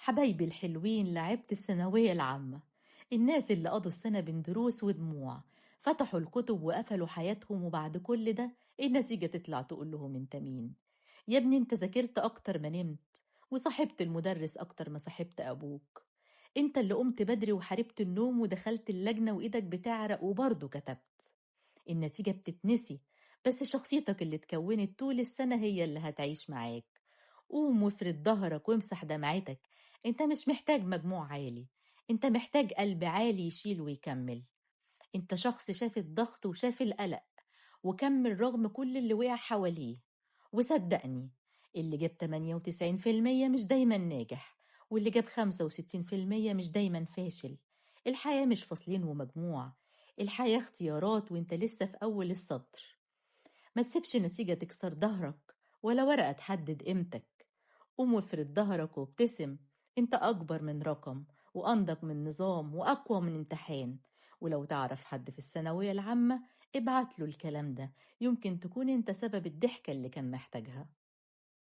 حبايبي الحلوين لعبت الثانوية العامة، الناس اللي قضوا السنة بين دروس ودموع، فتحوا الكتب وقفلوا حياتهم، وبعد كل ده النتيجة تطلع تقول لهم انت مين؟ يا ابني انت ذاكرت أكتر ما نمت، وصاحبت المدرس أكتر ما صاحبت أبوك، انت اللي قمت بدري وحاربت النوم ودخلت اللجنة وإيدك بتعرق وبرضه كتبت. النتيجة بتتنسي، بس شخصيتك اللي اتكونت طول السنة هي اللي هتعيش معاك. قوم وافرد ظهرك وامسح دمعتك، انت مش محتاج مجموع عالي، انت محتاج قلب عالي يشيل ويكمل. انت شخص شاف الضغط وشاف القلق وكمل رغم كل اللي وقع حواليه. وصدقني اللي جاب 98% مش دايما ناجح، واللي جاب 65% مش دايما فاشل. الحياة مش فصلين ومجموع، الحياة اختيارات وانت لسه في أول السطر. ما تسيبش نتيجة تكسر ظهرك ولا ورقة تحدد قيمتك. قوم وافرد ظهرك وابتسم، انت أكبر من رقم وأنضج من نظام وأقوى من امتحان. ولو تعرف حد في الثانوية العامة ابعت له الكلام ده، يمكن تكون انت سبب الضحكة اللي كان محتاجها.